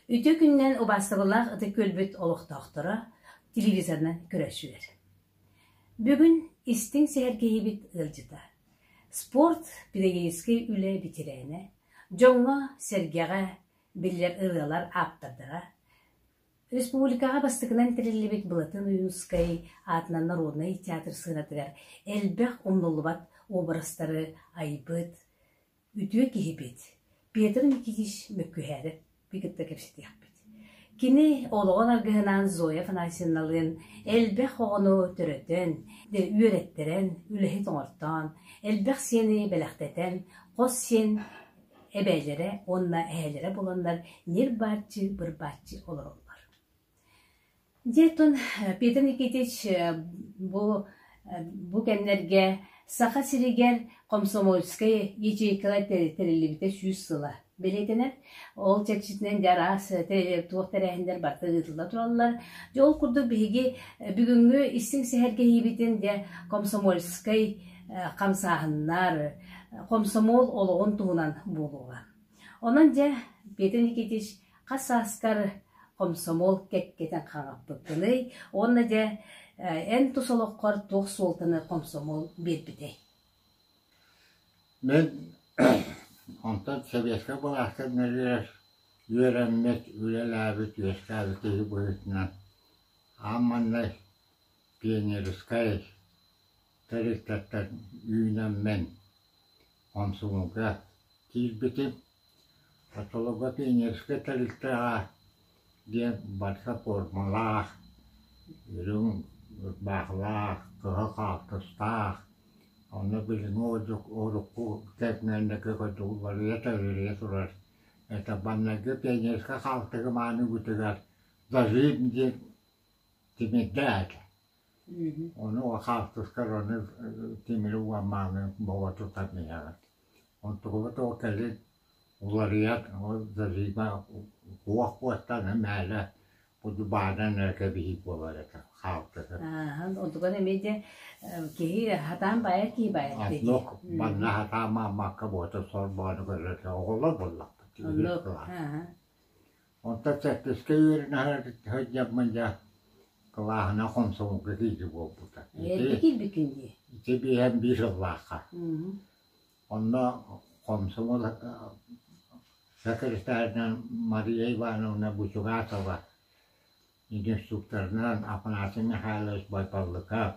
Үтүө күнүнэн убаастабыллаах Ытык Күөлбүт олохтоохторо, телевизорынан көрөөччүлэр. Бүгүн истиҥ сэһэргэһиибит ыалдьыта, спорт педагогическай үлэ бэтэрээнэ, дьоҥҥо-сэргэҕэ биллэр ырыалар ааптардара, республикаҕа бастакынан тэриллибит Былатын Ойуунускай аатынан народнай театр сыанатыгар элбэх умнуллубат уобарастары айбыт, Үтүө киһибит Петр Никитич Мөккүһээрэп кытта кэпсэтиэхпит. Кини олоҕун аргыһынаан Зоя Афанасьевналыын элбэх оҕону төрөтөн, үөрэттэрэн, үлэһит оҥортоон, элбэх сиэни бэлэхтэтэн, хос сиэн эбээлэрэ уонна эһээлэрэ буоланнар ньир-бааччы, быр-бааччы олороллор. Дьэ, оттон Петр Никитич бу бу кэмнэргэ Саха сиригэр комсомольскай ячейкалар тэриллибитэ 100 сыла бэлиэтэнэр. Ол чэрчитинэн дьэ араас туох тэрээһиннэр барыта ыытылла тураллар. Дьэ ол курдук биһиги бүгүҥҥү истиҥ сэһэргэһиибитин дьэ комсомольскай хамсааһыннар, комсомол олоҕун туһунан буолуоҕа. Онон дьэ Петр Никитич хас сааскар хомсомуол кэккэтин хаҥаппыккыный уонна дьэ эн тус олоххор туох суолтаны хомсомуол биэрбитэй? Мин онтон сэбиэскэй былааска үөрэммит, үлэлээбит, үөскээбит киһи быһыытынан аан маҥнай пионерскай тэрилтэттэн үүнэммин хомсомуолга киирбитим. Оччолорго пионерскай тэрилтэҕэ диэн барыта формалаах, үрүҥ ырбаахылаах, кыһыл хаалтыстаах, онно билиҥҥи урукку кэмнэргэ курдук уларыйа-тэлэрийэ турар. Это маҥнайгы пионерскай хаалтыгы мааныгытыгар зажим диэн тимирдээх этэ. Ону хаалтыскар ону тимири уган мааны бөҕө тутан иһэҕин. Онтукабыт ол кэлин уларыйан, ол зажима уох куоттан мээлэ баанан эрэ кэбиһии буолар этэ хаалтыһы. Онтукан эмиэ дьэ киһи хатаан баайар киһи баайар дии. Оннук манна хатаан мааммакка буота сорбоону көрөр оҕолор буоллахпыт Оннук. Онтон сэттискэ үөрэнэ сылдьаммын дьэ кылааһынан хомсомуолга киирии буолбута. Эрдэ киирбиккин дии. Ити биэһэн биир сыллаахха. Онно хомсомуол секретарынан Мария Ивановна Бучугасова, инструкторынан Афанасий Михайлович Байбаллыков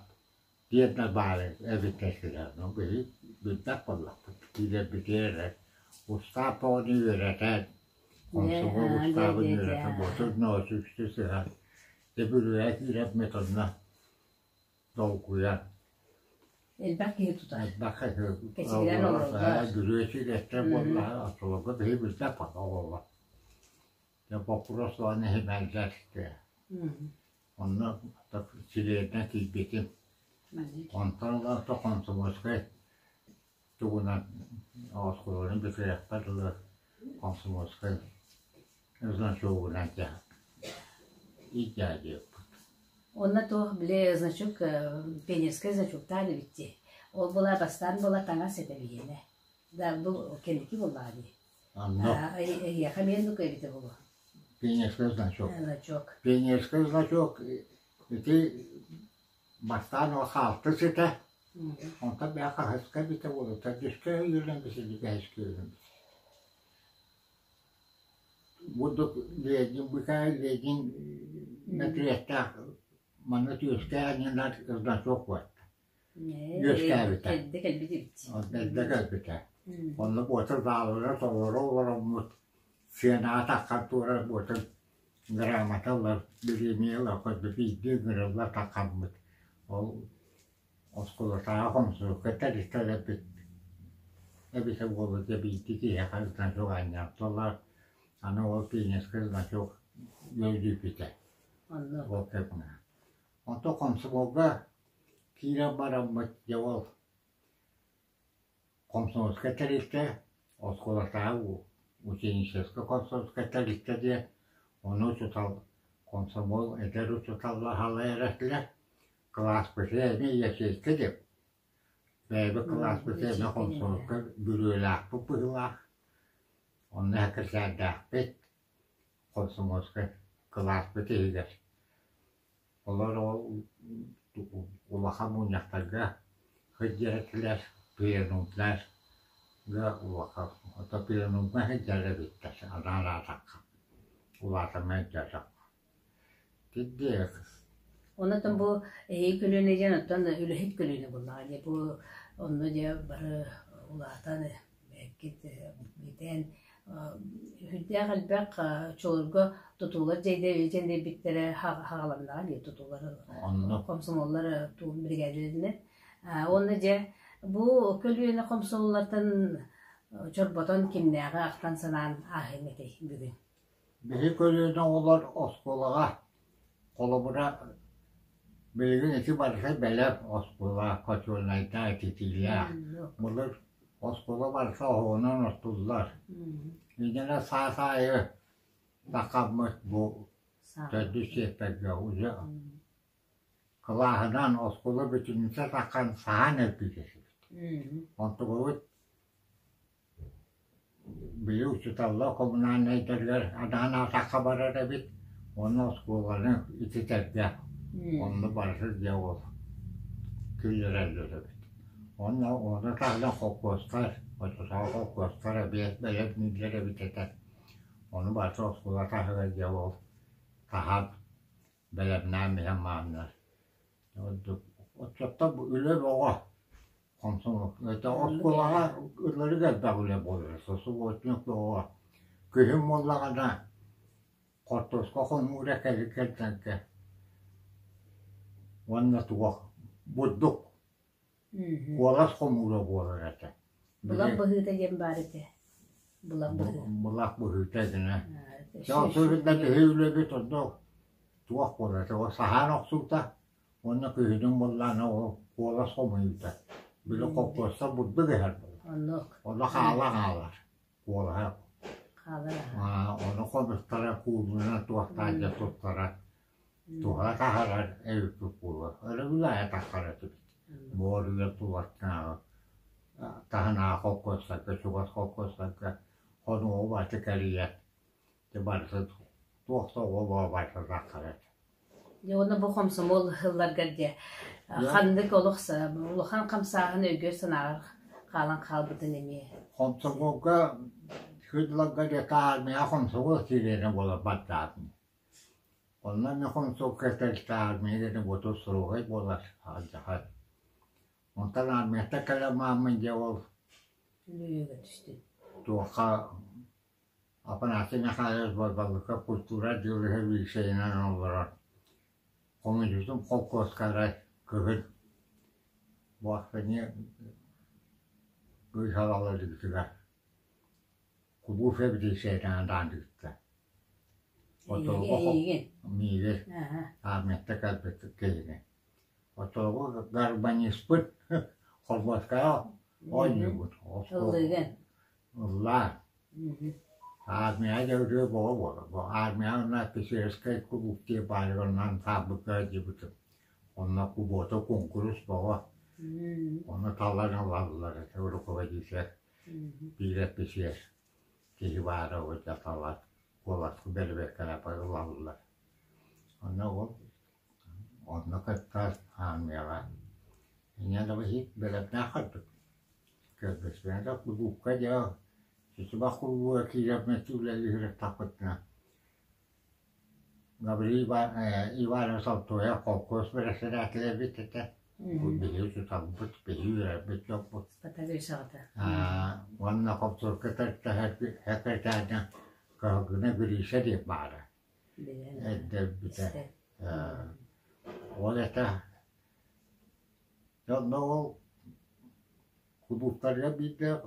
диэн баары эбитэ сүрэ. Ну, биһи билбэт буоллахпыт, киирэрбитигэр эрэ устаап оҕону үөрэтэн, хомсомуол устаабын үөрэтэн буотун ноосүүстүү сыһан, дьэ Бүлүүгэ киирэммит онно долгуйан Элбэх киһи тутар. Элбэх киһи Кэчигирэн олороллор. Бүрүө сирэттэр буоллаҕа, оччолорго биһи билбэт оҕолор. Дьэ боппуруос уонна иһимэллэр Онно силиэннэ киирбитим. Онтон ыла комсомольскай тугунан оскуоланы бүтэрээхпэр дылы комсомольскай значогунан иитээдиэппит. Онно туох били значок пионерскай значоктаах эбит дии. Ол була бастаан була таҥас этэ биһиэнэ. Да бу кэнники буоллаҕа дии. Онно Эһиэхэ эмиэ оннук эбитэ буолуо. Пионерскай значок. Значок. Пионерскай значок ити бастаан ол хаалтыс этэ. Онтон бэйэ хаһыска эбитэ буолуо, төрдүскэ үөрэнбит, бэһискэ үөрэммит. Бурдук Ленин быкаа Ленин мэтириэттээх манна түөскэ анньынар значок буолта. Үөскээбитэ. Эрдэ кэлбит эбит. Эрдэ кэлбитэ. Онно буотар баалара толору олороммут сыанаҕа таххан турар буотар грамота ылар, бириэмийэ ылар курдук биирдии ыҥырылла таххаммыт. Ол оскуолатааҕы хомсуурка тэрилтэлэрбит эбитэ буолуо дьэ биирдии киһиэхэ значок анньаатталар. Аны ол пионерскай значок үөрдүүпүтэ. Ол кэмҥэ. Онтон хомсомуолга киирэн бараммыт дьэ ол комсомольскай тэрилтэ оскуолатааҕы ученическай комсомольскай тэрилтэ диэн ону учуутал комсомол эдэр учууталлар салайар этилэр. Кылааспытыгар эмиэ ячейка диэн бэйэбит кылааспытыгар эмиэ комсомольскай бүрүөлээхпит быһыылаах. Онно сэкирэтээрдээхпит. Комсомольскай кылааспыт иһигэр. Олор ол улахан мунньахтарга сылдьар этилэр, пленумнар улахан ото пленумҥа сылдьар эбиттэр анаан аатахха улаатаммын өйдөөтөххө. Кирдиэх. Онон бу эһиги көлүөнэ диэн оттон үлэһит көлүөнэ буоллаҕа дии. Бу онно дьэ бары улаатан бэккит бүтэн сүрдээх элбэх чолорго тутуулар дьэндэрбиттэрэ хаҕаланнаҕа дии тутуулар хомсомоллор туун биригээдэлэринэн. Уонна дьэ бу көлүөнэ хомсоллортон чорботон кимнээҕи ахтан санаан ааһыам этэй бүгүн? Биһи көлүөнэ оҕолор оскуолаҕа, холобура, билигин ити барыта бэлэм оскуола, хочуолунайдаах, ититиилээх. Былыр оскуола барыта оһоҕунан оттуллар. Инньэ саас аайы сахаммыт бу төрдүс чиэппэргэ уже кылааһынан оскуола бүтүннүүтэ таххан саһаан өлбүт этибит. Онтугубут Били учууталлар коммунальнайдарыгар анаан аатахха барар эбит уонна оскуоланы ититэргэ онно барыта дьэ ол киллэрэллэр эбит. Уонна ону таһынан холкуостар, оччотооҕу холкуостар эбиэс бэлэмнииллэр эбит этэ. Ону барыта оскуола таһыгар дьэ ол таһан бэлэмнээн иһэн мааннар. Оччоттон үлэ бөҕө. Оскуолаҕа ылларык элбэх үлэ буолара, субботник бөҕө. Күһүн буоллаҕына хортуоска хомуура кэлэргэ уонна туох бурдук куолас хомуура буолар этэ. Булах быһыыта диэн баар этэ. Булах быһыы. Булах быһыыта гына. Дьэ, биһи үлэбит онно туох буолар этэ, саһаан охсуута Уонна күһүнүн буоллаҕына ол куолас хомуйуута. Били холкуостар бурдук иһэр буолар. Оннук. Ону хаала хаалар. Куолаһа. Хаалар Ону хомустара куулунан туохтаан дьэ туттара. Туһа таһарар эбиппит буолуо. Өрөбүл аайы тахсар этибит. Буоруйа тулаттааҕы таһынааҕы холкуостарга, чугас холкуостарга хонугу баты кэрийэн дьэ барыта туох да оҕо барыта тахсар этэ. Дьэ уонна бу хомсомуол ылларгар дьэ ханнык олох улахан хамсааһын өйгөр-санааҕар хаалан хаалбытын эмиэ. Хомсомуолга сыылларга диэки армия хомсомуол сириэнэ буолар бардаатын. Онно эмиэ хомсомуолга кэлтэ армия диэн буоту суругай буолар алдьархай. Онтон армияттан кэлэн мааммын дьэ ол Үлүйүүгэ түстүн. туохха Афанасий Михайлович Байбаллыков культура отделыһа биирсэйинэн олорор. Хомуньуусум холкуоска арай кыһын Буохтаньы быыһалаларыгытыгар кулууп эбидиэссэйинэн анаан ыытта. Эйигин? Миигин армияттан кэлбит киһини. Оччолорго гармониспыт холбоскаҕа оонньуубут. Ыллыыгын? Ыллаа. Армия дьэ үтүө бөҕө буолар. Бу армия онно офицерскай кулууп диэн баарыгар онон хаалбыкка сылдьыбытым. Онно кубуота куонкурус бөҕө. Ону талан ылаллар этэ руководитель. Биир офицер киһи баара ол дьэ талан куоласка бэрэбиэркэлээн ылаллар. Онно ол онно кытта армияҕа инньэ да бэлэмнээх курдук. Көрбүспүнэ да кулуупка дьэ ситимэх кулууга киирэммит үлэлиир аттахпытына Гаврил Иванович Алтуев холкуос бэрэссэдээтэлэ эбит этэ. Биһиги учууталбыт, биһиги үөрэрбит дьоппут. Уонна хомсуурка сэкирэтээринэ Кыһылгына Гриша диэн баара. Эрдэрбитэ. Ол этэ Дьэ онно ол кулууптарга биирдэ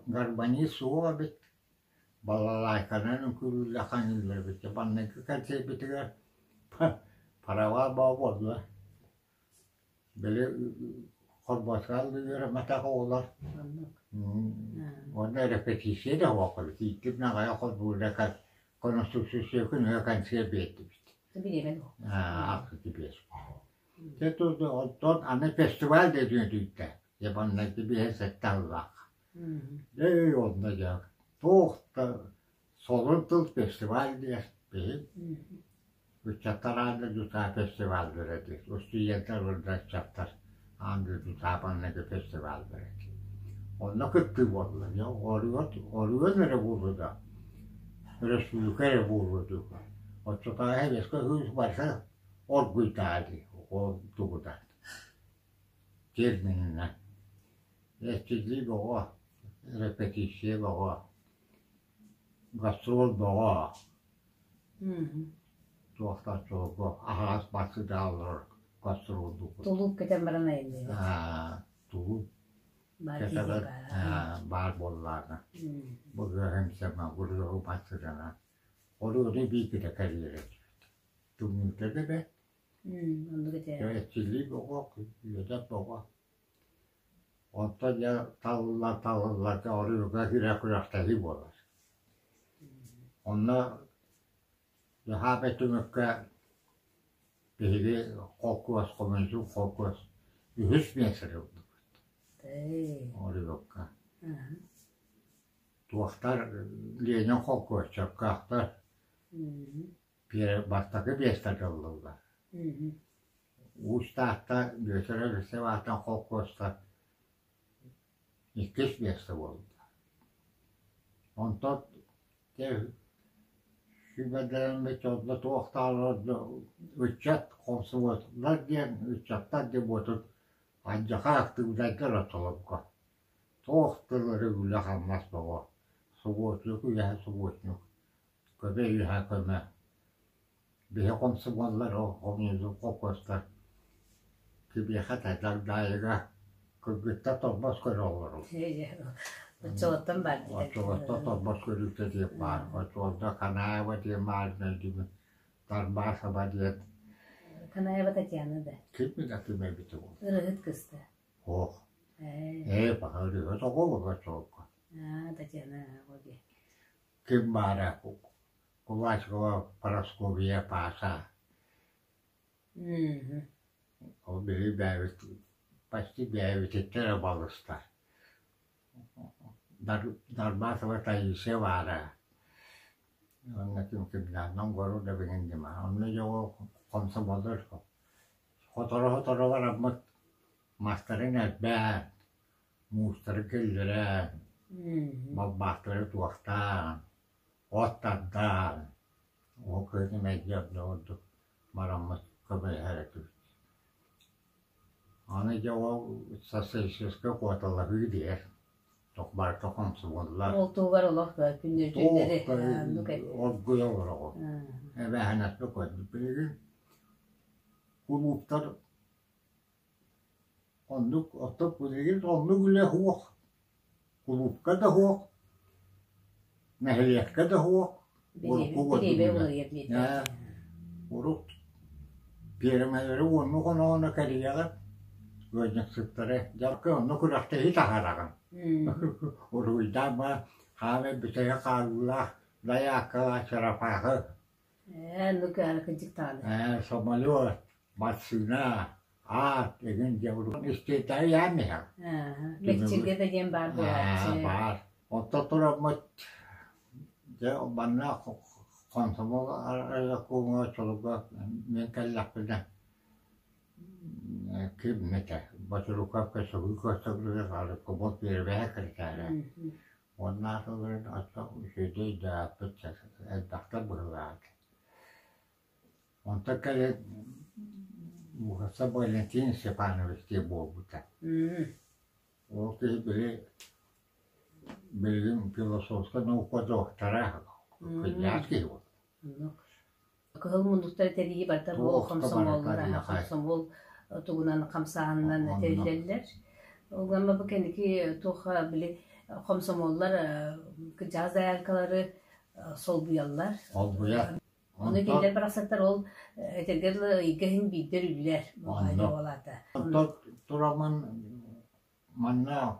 гармонист суох эбит, балалайканан үҥкүүлүүллэр хаҥыыллар эбит. Дьэ маҥнайгы кэнсиэрбитигэр паровар бөҕө буолла. Били холбоскаал да үөрэммэтэх оҕолор уонна репетиция да суох эбит. Ииттим аҕайа холбуура конституция күнүгэр кэнсиэр биэрдибит. Ахсытыбиэс. Дьэ оттон аны фестиваль диэн үтүүттэ. Дьэ маннайгы биэһэ сэттэ сыллаах. Дьэ онно дьэ туох да солун тыл фестиваль диэн. Биһи ыччаттар аан дойдутааҕы фестиваллара этэ. Устудьуоннар уонна ыччаттар аан дойдутааҕы маҥнайгы фестиваллара этэ. Онно кыттыы буолла. Дьэ оруйуон оруйуон эрэ буолуо да, өрөспүүбүлүкэ эрэ буолуо дуу. Оччотооҕу Сэбиэскэй Союз барыта оргуйдаа дии ол тугута термининэн. Эрчиллии бөҕө, репетиция бөҕө, гастроль бөҕө. Туохтан чолбо аһаҕас бассыдаал олорор гастроллуубут. Тулууп кэтэн баран айанныыбыт. Тулууп Баар кэтэҕэр киһи баар буоллаҕына бу ыаһымсама гуруһу бассыдана оруону биикитэ кэлиэрэ тумнуута да бэрт. Оннук этэ. Эрчиллии бөҕө, үөдэх бөҕө. Онтон дьэ талыллар талылларга оруйуга киирэр күрэхтэһии буолар. Онно Дьаһаабай түмүккэ биһиги холкуос, хомуньуус холкуос үһүс миэстэни ыллыбыт. Оруйукка. Туохтар Ленин холкуос, Чөркөөхтөр бастакы миэстэни ыллылар. Уус Таатта Бүөтүр Алексеев аатынан холкуостар иккис миэстэ буолла. Онтон дьэ сүүмэрдэммит онно туохтааҕар ыччат хомсомуоллар диэн ыччаттар диэн буотун алдьархай актыыбынайдар оччолорго туох тыллары үлэ-хамнас бөҕө субуотунньук үөһэ субуотунньук көмө үөһэ көмө Биһи хомсомуоллар хомуньуус холкуостар кимиэхэ да Дагдаайыга кыргыттар торбос көрө олорор. Оччолортон баар диэн. Оччолортон торбос көрүүтэ диэн баар. Оччолорго Канаева диэн баар диэн Тарбасова диэн. Канаева Татьяна да. Ким билэр ким эбитэ буолла. Ырыһыт кыста. Ох. Ээ, баха ырыһыт оҕо оччолорго. Аа, Татьяна оҕо Ким баара Кулачкова Парасковья Паша. Ол биһиги бэйэбит почти бэйэбититтэн эрэ балыстар. Дарбасова Таисия баара. Онно ким кимнээх Новгород да билин дима. Онно дьоҕу комсомоллар сотору-сотору бараммыт мастарын эрбээн, муустары киллэрэн, балбаахтары туохтаан От тардаан, ол кыһын мэлдьи онно ордук бараммыт көмөлөһөр этибит. Аны дьэ ол социалистическай куоталаһыы диэр, туох барыта хомсубуллар. Ол туһугар олох күннүрдүннэри оннук Оргуйа олороҕун. Эбээһинэспит көрдүк билигин. Кулууптар оннук, оттон билигин оннук үлэ суох. Кулуупка да суох, нэһилиэккэ да суох, урукку курдук урут пиэрмэлэри уоннук оноҕоно кэрийэҕин, ыанньыксыттары дьарка онно күрэхтэһии таһаараҕын. Уруһуйдаан баран хаамай бүтэйэ хаалыылаах дайааккалаах чарапаахы Ээ, оннук кырдьыктаҕына. Ээ, самолет, массыына, аат игин дьэ урут истиэтэҕи яан иһэр. Мэкчиргэ да диэн баар буолааччы. Баар. Онтон тураммыт дьэ манна комсомол райкомуга чолуга мен кэллэхпинэ ким этэ Бочуруков көсөгү көсөгү райкомол первэһэ секретаря Уоннаах ыларын оччо үчүгэй да элбэхтэр быһыылаах. Онтон кэлин Мухаса Валентин Степанович диэн буолбута. Ол киһи били билигин философскай наука доктора, кырдьаҕас киһи буолла. Кыһыл мундуктар тэрийии барыта бу комсомоллар, комсомол тугунан хамсааһынынан тэриллэллэр. Ол гынан бу кэнники туох били комсомоллар кырдьаҕас заявкалары солбуйаллар. Солбуйар. Ону кинилэр барахсаттар ол этэргэ дылы ыйга иһин биирдэ үрүүлэр буолаата. Онтон тураммын манна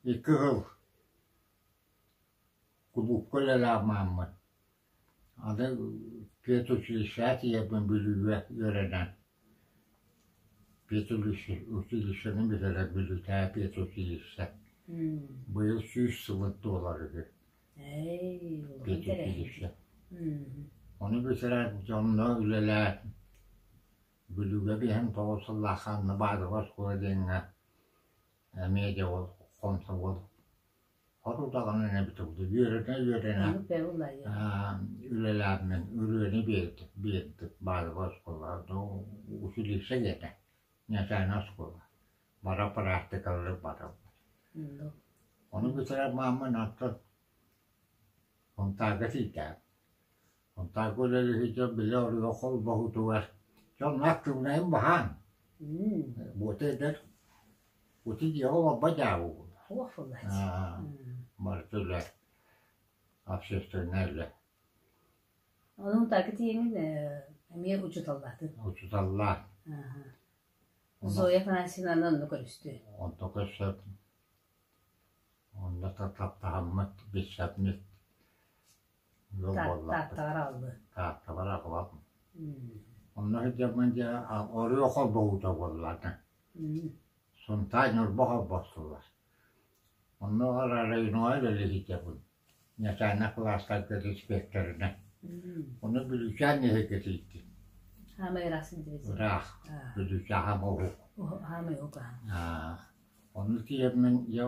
икки сыл кулуупка үлэлээммин Аны педучилищеҕа тиийэрбин Бүлүүгэ үөрэнэн педучилищены бүтэрэр Бүлүүтээҕи педучилище быйыл 100 сылын туолар үһү педучилище. Ону бүтэрэн дьонно үлэлээн Бүлүүгэ биһэн тоҕус сыллаахха анны Баадыба оскуола диэҥҥэ эмиэ дьэ ол хомсомуол хоту даҕаны эбитэ буолуо үөрэнэ-үөрэнэ үлэлээммин үрүөнү биэрдим биэрдим Баадыба оскуолаҕа училище диэтэ начальнай оскуола бара практикалары барабыт ону бүтэрэр мааммын оттон Сунтаарга тиийдэҕим Сунтаарга үлэлиир дьон били оруйуо холбоһуутугар дьон актыыбынайын баһаан буота эдэр ути дьиэҕэ олорбот дьаабы барыта үлэ общественнай үлэ Онон Сунтаарга тиийэҥҥин эмиэ учууталлаатыҥ. Учууталлаан. Зоя Афанасьевнаны онно көрүстү. Онто көрсөт Онно таптаһаммыт, билсэммит ыал буоллахпыт. Тааттаҕар аҕаллыы. Тааттабар аҕалабын. Онно сылдьаммын дьэ оруо холбоһуута буоллаата. Сунтаар Ньурба холбостулар. Онно районоҕа үлэлиһитэбин. Начальник кылаастарга инспекторынан. Ону Бүлүүчээн нэһилиэккэ тиийдим. Хаамай ыраах сылдьыбыт. Ыраах. Бүлүүчээн уһук. Хаамай уһук аа. Ону тиийэммин дьэ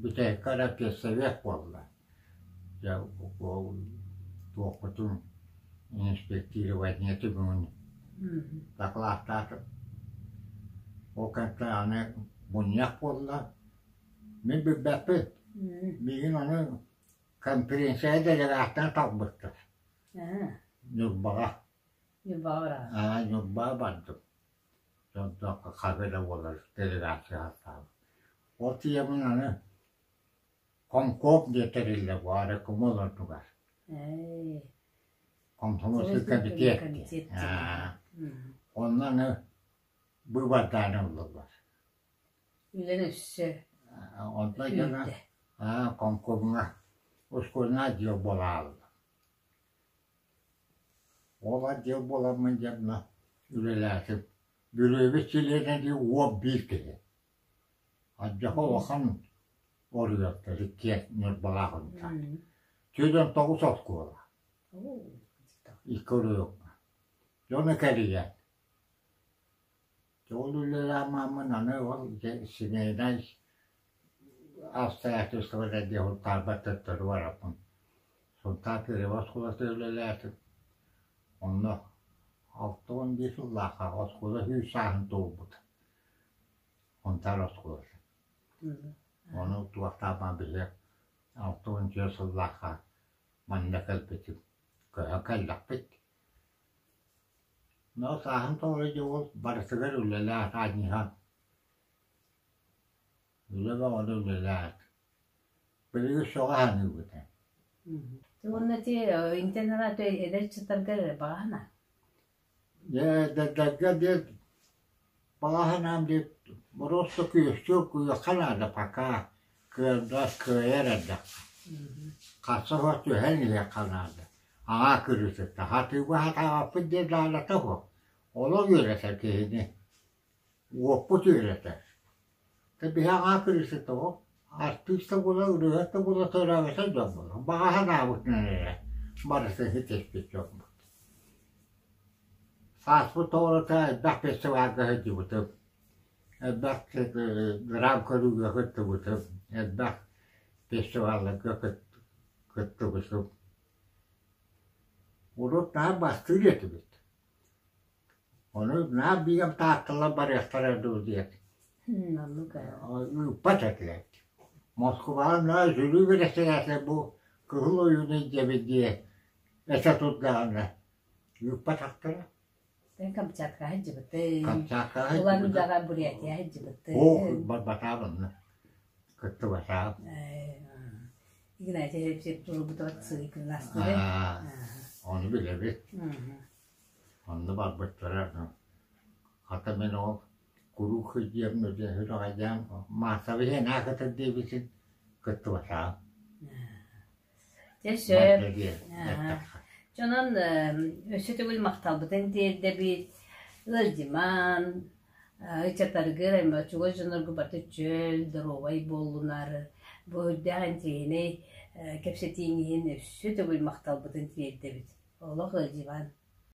бүтэһиккэ эрэ педсовет буолла. Дьэ туохпутун инспектирование түмүгүн дакылааттаатым. Ол кэнниттэн аны мунньах буолла. Мин билбэппин. Миигин ону конференция делегаттан талбыттар. Ньурбаҕа. Ньурбаҕа бараҕын? Аа, Ньурбаҕа бардым. Дьонтон хага да буолар делегация састаабыт. Ол тиийэммин аны Хомкуоп диэн тэриллэ бу арекому олордугар. Комсомольский комитет. Онно аны быыбардаан ыллылар. Үлэн өссө Онтон дьоно Хоҥкуҥҥа ускуоннаах отдел буолаалла. Ол отдел буоламмын дьонно үлэлээтим. Бүлүүбүт чилиэнэ дии уон биир киһи. Алдьархай улахан оруйуоттар иккиэн Ньурбалаах Унтаар. 49 оскуола. Икки оруйуокка. Дьону кэрийэн. Дьэ ол үлэлээммин аны ол дьэ семейнай обстоятельстволар диэн Сунтаарбар төттөрү бараппын. Сунтаар Кирова оскуолатыгар үлэлээтим. Онно 61 сыллаахха оскуола сүүс сааһын туолбут. Сунтаар оскуолата. Ону туохтаабан биһиги 64 сыллаахха манна кэлбитим. Көһөн кэллэхпит. Но сааһым тоҕо дьэ ол барытыгар үлэлээх анньыһан үлэ бөҕөнү үлэлээт билигин сөҕө саныыбыт ээ. Уонна ити интернат эдэр ыччаттарга баҕаһына? Дьэ эдэрдэргэ диэн баҕа санаам диэн просто күөстүү куйахха наада пока кыайда кыайар эрдэххэ. Харса суох түһэн иһиэххэ наада. Аҕаа кырыытыттан хатыыга сатаабаппыт диэн наадата суох. Олох үөрэтэр киһини. Уоппут үөрэтэр. Тэ биһи аҕаа кырыысыта суох. Артыыс да буола, ырыаһыт да буола төрөөбөтө дьон буола. Баҕа санаабытынан эрэ барытын ситиспит дьоммут. Сааспыт тоҕурута элбэх фестивальга сылдьыбытым. Элбэх гран көрүүгэ кыттыбытым. Элбэх фестивалларга кыттыбытым. Урут наар бастыыр этибит. Ону наар бииргэм Таатталар барыахтара дуу диэн ыыппат этилэр. Москубаҕа наар сүрүү бэрэссэдээтэлэ бу Кыһыл Ойууну илдьэбит диye этэ турдаҕына ыыппатахтара. Камчаткаҕа сылдьыбытый. Камчаткаҕа Улан-Удэҕэ Бурятияҕа сылдьыбытый. Оо, барбатаабынна. Кыттыбатаҕым. Игнатий Алексеевич турбутугар сыыйкыннастыбы. Ону билэбит. Онно барбыттара. Хата мин ол куруук сылдьыам сүрэҕэлдьээн маассабыйа наакытыр диэбитин кыттыбатаҕым. Дьэ сөп. Дьонон өссө төгүл махталбытын тиэрдэбит. Ыалдьымаан, ыччаттаргар, чугас дьоннорго барыта чөл, доруобай буоллунар. Бу үрдээх интириэһинэй кэпсэтииҥ иһин өссө төгүл махталбытын тиэрдэбит. Олох ыалдьыбан.